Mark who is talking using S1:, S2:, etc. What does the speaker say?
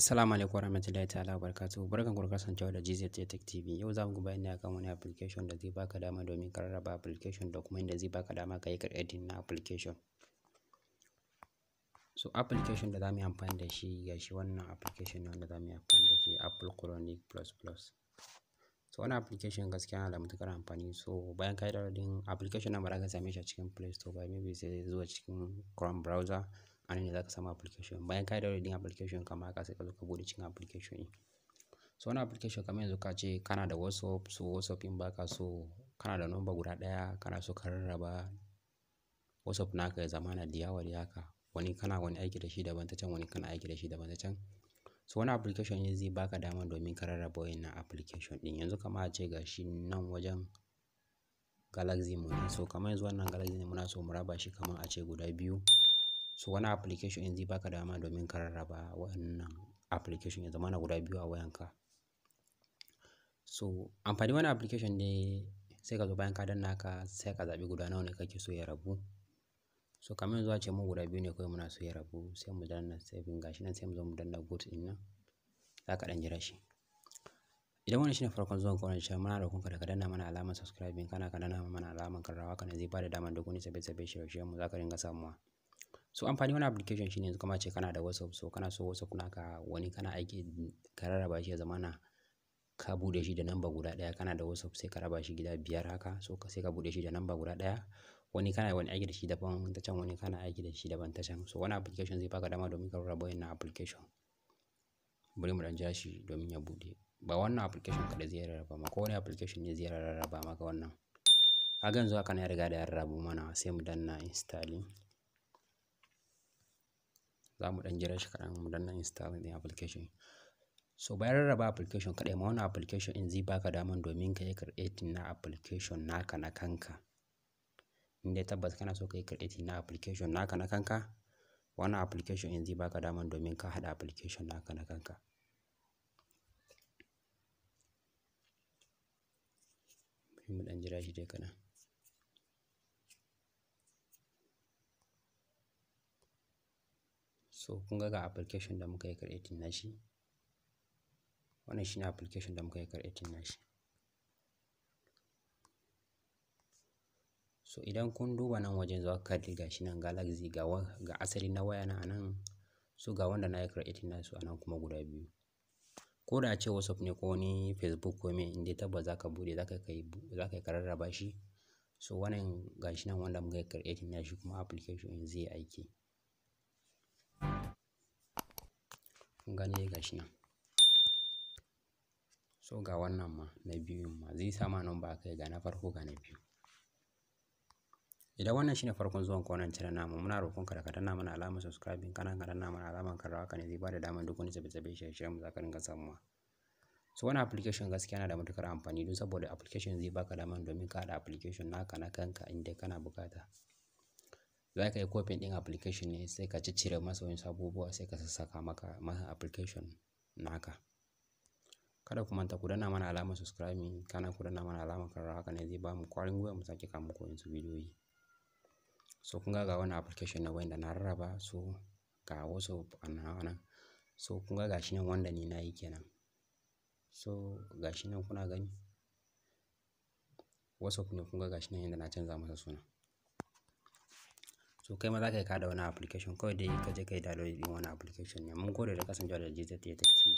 S1: Assalamu alaikum warahmatullahi ta'ala wabarakatuh. Barkan ku da kasancewa da GZ Tech TV. Yau za mu bayani akan wani application da zai baka dama domin ka rarraba application da kuma inda zai baka dama ka yi creating na application. So application da za mu yi amfani da shi gashi wannan application ne wanda za mu yi amfani da shi, Apple Chronic Plus Plus. So wannan application gaskiya yana da matuƙar amfani. So bayan ka yi downloading application nan ba za ka same shi a cikin Play Store ba, maybe sai zuwa cikin Chrome browser. A nan ne za ka samu application. Bayan ka yi downloading application kamar haka, sai ka zo ka buɗe cikin application ɗin. So wannan application, kamar yanzu ka ce kana da WhatsApp, so WhatsApp ɗin ba ka so kana da number guda ɗaya, kana so ka rarraba WhatsApp naka ya zamana da yawa dai haka. Wani kana wani aiki da shi daban ta can, wani kana aiki da shi daban ta can. So wannan application ne zai baka dama domin ka rarraba wayannan application ɗin. Yanzu kamar a ce gashi nan wajen Galaxy mu ne. So kamar yanzu wannan Galaxy ne muna so mu raba shi kamar a ce guda biyu. So wannan application ɗin zai baka dama domin ka rarraba wannan application ya zamana guda biyu a wayanka. So amfanin wannan application ne, sai ka zo bayan ka danna haka, sai ka zaɓi guda nawa ne kake so ya rabu. So kamar yanzu a ce mu guda biyu ne kawai muna so ya rabu, sai mu danna saving, gashi nan, sai mu zo mu danna good ɗin nan. Za ka ɗan jira shi. Idan wannan shine farkon zuwan ka wannan channel, muna roƙon ka da ka danna mana alamar subscribing, kana ka danna mana alamar ƙararrawa, hakan zai bada dama duk wani sabbin shirye-shiryen mu za ka dinga samuwa. So amfanin wannan application shine, yanzu kamar ace kana da WhatsApp, so kana so WhatsApp naka wani kana aiki ka rarraba shi, ya zamana ka buɗe shi da number guda ɗaya. Kana da WhatsApp, sai ka raba shi gida biyar haka, so sai ka buɗe shi da number guda ɗaya. Wani kana wani aiki da shi daban ta can, wani kana aiki da shi daban ta can. So wannan application zai baka dama domin ka rarraba wayannan application. Bari mu ɗan jira shi domin ya buɗe. Ba wannan application kaɗai zai rarraba ma, ko wani application ne zai rarraba maka wannan. Kaga yanzu haka ya riga da ya rarrabu mana, sai mu danna installing. Za mu ɗan jira shi kaɗan, mu danna installing ɗin application. So bayan rarraba application kaɗai ma, wannan application ɗin zai baka daman domin ka yi creating na application naka na kanka. In dai tabbas kana so ka yi creating na application naka na kanka, wannan application ɗin zai baka daman domin ka haɗa application naka na kanka. Bari mu ɗan jira shi dai kaɗan. So kun ga application da muka yi creating nashi. Wannan shine application da muka yi creating nashi. So idan kun duba nan wajen, za ku kalli gashi nan Galaxy, ga asali na waya na a nan. So ga wanda na yi creating nasu a nan kuma guda biyu. Ko da ace WhatsApp ne ko wani Facebook ko me, in dai tabbas za ka buɗe, za ka yi ka rarraba shi. So wannan gashi nan wanda muka yi creating nashi kuma application ɗin zai yi aiki. Kun gani gashi nan. So ga wannan ma na biyun ma zai sama number a kai, ga na farko, ga na biyu. Idan wannan shine farkon zuwan ka wannan channel namu, muna roƙon ka da ka danna mana alamar subscribing, kana ka danna mana alamar ƙararrawa, hakan zai bada dama duk wani sabbin shirye-shiryen mu za ka dinga samuwa. So wannan application gaskiya yana da matuƙar amfani don saboda application zai baka dama domin ka haɗa application naka na kanka in dai kana buƙata. Za ka yi copy ɗin application ne, sai ka ciccire masa wasu abubuwa, sai ka sassaka maka masa application naka. Kada ku manta ku danna mana alamar subscribing, kana ku danna mana alamar ƙararrawa, hakan ne zai bamu ƙwarin gwiwa mu sake kawo muku wasu bidiyoyi. So kun ga wannan application na wanda na rarraba, so ga WhatsApp a nan. So kun ga gashi nan wanda ni na yi kenan. So gashi nan kuna gani. WhatsApp ne, kun ga gashi nan yanda na canza masa suna. So kai ma za ka iya ka haɗa wannan application, kawai dai ka je ka yi downloading ɗin wannan application ne. Mun gode da kasancewa da GZ Tech TV.